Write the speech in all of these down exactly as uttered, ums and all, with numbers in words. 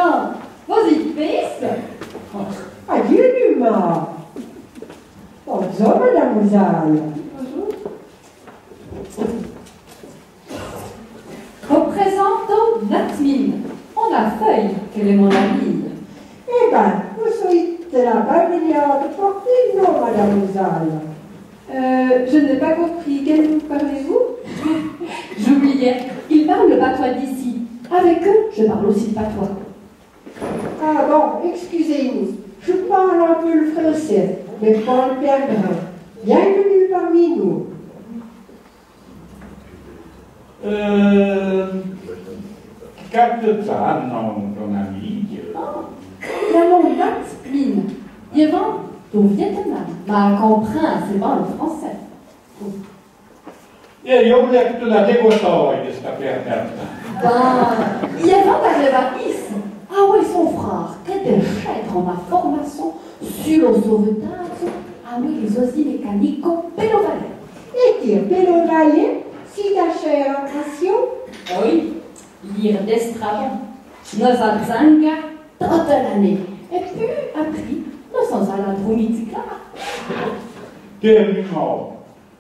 Ah, vos-y pèisse? Adieu, Numa. Bonjour, madame Ouzaille. Bonjour. Vo prézanto Natmine, ona feuille que l'è mon amie. Eh ben, vos-y la benvegnade parmi no, madame Ouzaille. Euh, je n'ai pas compris. Quelle langue parlez-vous ? J'oubliais. Ils parlent le patois d'ici. Avec eux, je parle aussi le patois. Ah bon, excusez-nous. Je parle un peu le français, mais pas le bien grand. Bienvenue parmi nous. Euh, que te-z-a, non, ton ami ? Oh, la mon Natmine. Ye van do Vietnam, ma comprèn asé bin le français. E yo l'è que te la dégotaille, sta permèta. Bah, ye van d'arrevar ici. Ah oui, son frère, que de chèdre ma formation sur le sauvetage, ah oui, les outils mécaniques, Bello Vallée. E que Bello Vallée, si ta chèra passion ? Oui, lire d'estrabon. Nos a zanga toute l'année. Et puis, après, nos sommes à la dromite, claro. Terminó.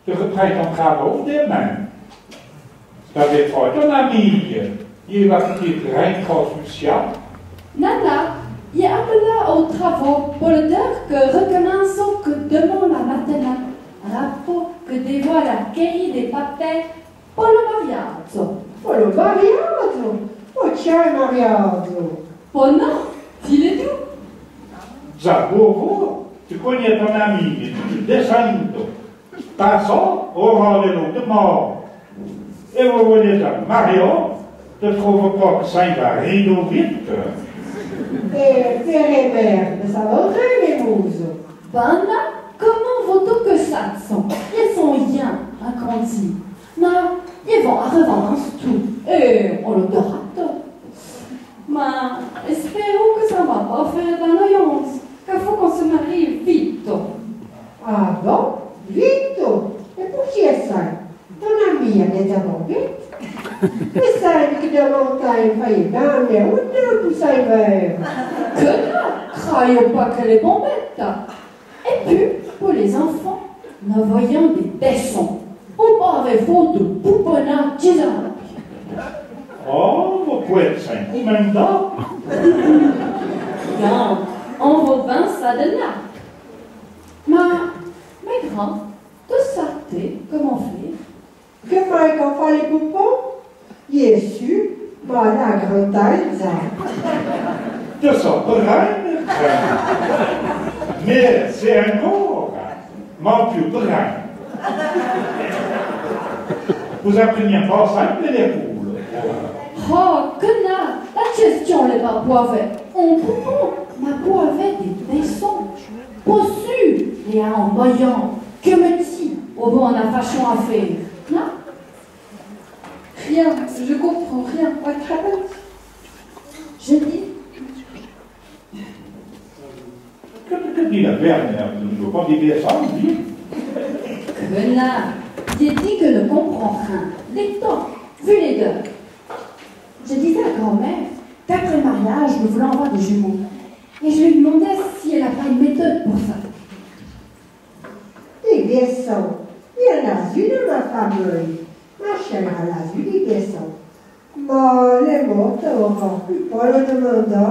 Te reprèn ton travau demin. T'avais fait ton ami, ye va petite rencontre sociale. Nana, ye apela au travau po le dire que recominso que demin la matina, rapo que devo la queille de papé po le mariazo. Po le mariazo ? Po quel mariazo ? Po no, ti le di. Za bovo, te cognè ton ami, te descendo. Passó o rande lo de mor. E vo volez a Mario, te trouve pas que ça va rido vite. E per emer, ne sa lo tre, me muso. Bana, comment vo-t-o que ça son ? Ye son yin, a conti. Ma, ye van arrevar in stou. E on lo dora to. Ma, espéro que ça va pas faire d'annoyance, car faut qu'on se marie vite. Ah bon ? Vito ? E pouquié ça ? Ton ami a déjà bon vite ? E ça, que de montagne, faille ben, mais où te pousse à hiver ? Que non, croyez pas que les bombettes. Et puis, pour les enfants, nous voyons des dessins. Pou pa avé fo de pouponà dizan. Oh, vo pouez s'encomendà. Non, on vo ben s'adenar. Ma, mes grands, te sate comment faire ? Que mai qu'on fa le poupon ? Ye su, ma la grantaiza. Te so prin, mais c'est encore. Mon Dieu, prin. Vous apprenez pas ça, les poules. Oh, que na, la question l'è pa pou avé on poupon, ma pou avé de dessins. Po su, l'è on moyen, que me di, o bon, on a fachon à faire, non ? Rien, je comprends rien. What happened ? Je dis. Que, que dit la Bernard ? Ne veut pas dire ça, lui. Que na, ye di que ne comprend rien. Les temps, vu les deux. Je disais à grand-mère qu'après le mariage, nous voulons avoir des jumeaux. Et je lui demandais si elle n'a pas une méthode pour ça. Des dessins. Il y en a une, ma femme. Ma chère, elle a vu des dessins. Ma l'è morta, aura pu pa lo demandà.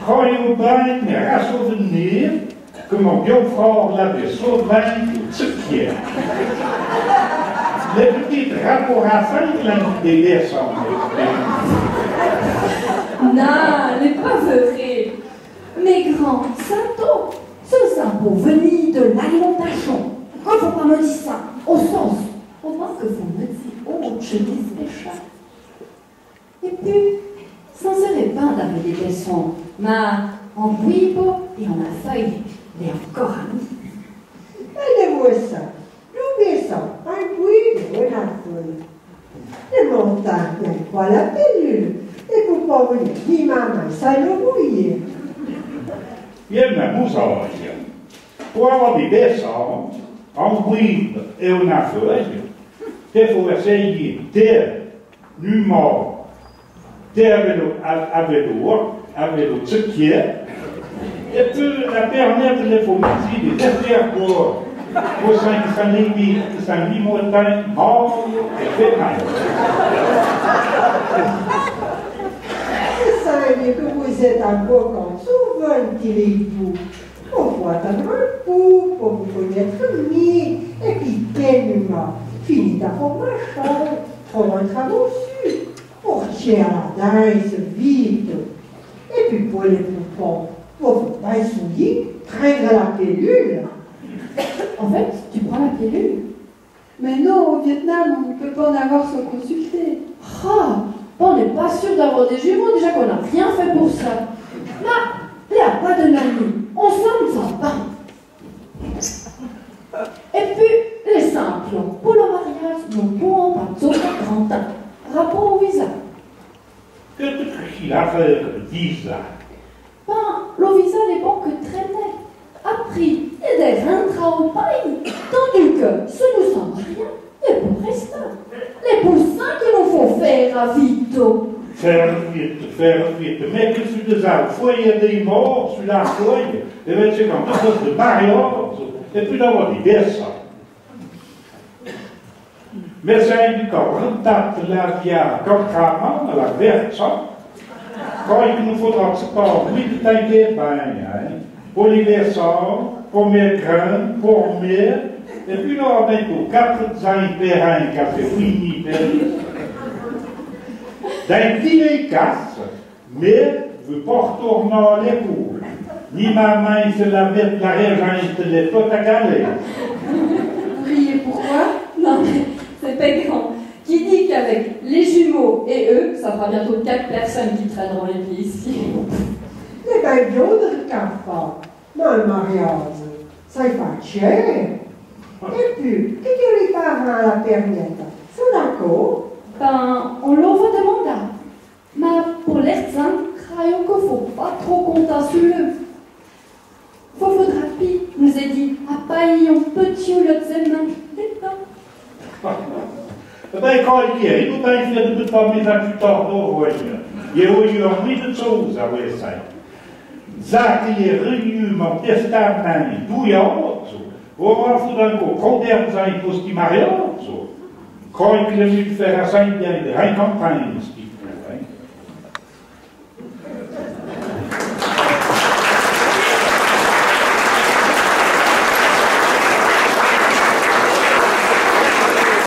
Croyez-vous bien me rassouvnir que mon vieux frère l'avait souvent tchiqué. Le petit rapport à cinq l'un des dessins. Non, l'è pa vrai. Mes grands, sato, ce sont pour venir de l'alimentation. Que faut pas me dire ça, au sens. Au moins que vous me dites, oh, je dis déjà. Et puis, ça serait bien d'avoir des dessins, mais en bouillie et en feuille, et encore à midi. Allez, voir ça. Lo beson, un bouilli, una feuille. Le montagne, quoi, la pilule. Et pour pas venir, ni maman, ça le bouillir. Ye me musaria. Pour avoir des dessins, un bouilli et una feuille, te faut essayer de, du mort. Avè lo, a-, avè lo, avè lo tsekiè. É pi la pèrnèta lè fô mète dé zèfèr pou, pou sin, sin limi, sin limotin, mâlo é fémèla. Sa vè dîre que vous êtes un beau canson, vous, un petit ribou. On vous attendra un peu pour vous connaître mieux. É pi, kènuma, fini ta formachon, trouve un travail su. Portier à la danse, vite. É pi, pou lé poupon, pou fô pa souillé, prendre la pilule. En fait, tu prends la pilule. Mais non, au Vietnam, on ne peut pas en avoir sans consulter. Ah, on n'est pas sûr d'avoir des jumeaux, déjà qu'on n'a rien fait pour ça. Bah, il n'y a pas de nanny, on s'en va. É pi, lé sinplo, pou lo mariâdzo, no pouon pa tsoca trenta. Rapor o visa. Que te crie l'affaire de visa? Ben, lo visa l'è bon que trène. Aprì, l'è dé rintrâ o payi. Tandis que, si nou s'en va, l'è pou restâ. L'è pou sa que no fô fére vito. Fére vito, fére vito. Mé que su dé-z-â, foyé dé mor su la foyé, é ben, sé kan mèm de mariâdzo, é pi d'abor di bèssa. Mé sin di kan, rènta la via, kan craman, la vèrtsa, kan i no fôdra tsepa, oui, de tin que ben, hein. Pou lé vèrsâ, pou mé grin, pou mé, é pi la, avèk quatre-vingt-dix ans, pèrin, qu'a fé fini, pèrin. Din di lé casse, mé, vou pa retournâ a l'écoule. Ni maman, se la mète la régente, l'è tota calée. Vous riez pourquoi ? Non, mais c'est pas grand. Qui dit qu'avec les jumeaux et eux, ça fera bientôt quatre personnes qui traîneront les pieds ici. L'è pa bien de capa. Mé lo mariâdzo, sa i fâ tchèr. É pi, que dirî parèn a la pèrnèta? Son d'acor? Ben, on lo va demandâ. Mé pou l'instan, crayo que fô pa tro contâ su leu. Fô, fôdra pi, no-z-é di, a payi on peti ou l'eutro zeman. D'tan. É ben, kan i é, i pou pa i fé de tut famiye a tut tor, ouais. I é, oui, i é on mili de tsouza, ouais, sa. Dza que l'è renu mon testamin, dou-z-an, ora fôdra ancor tro d'zan pou sti mariâdzo. Croi que l'è mili de fére a sin bien de rincontrin sti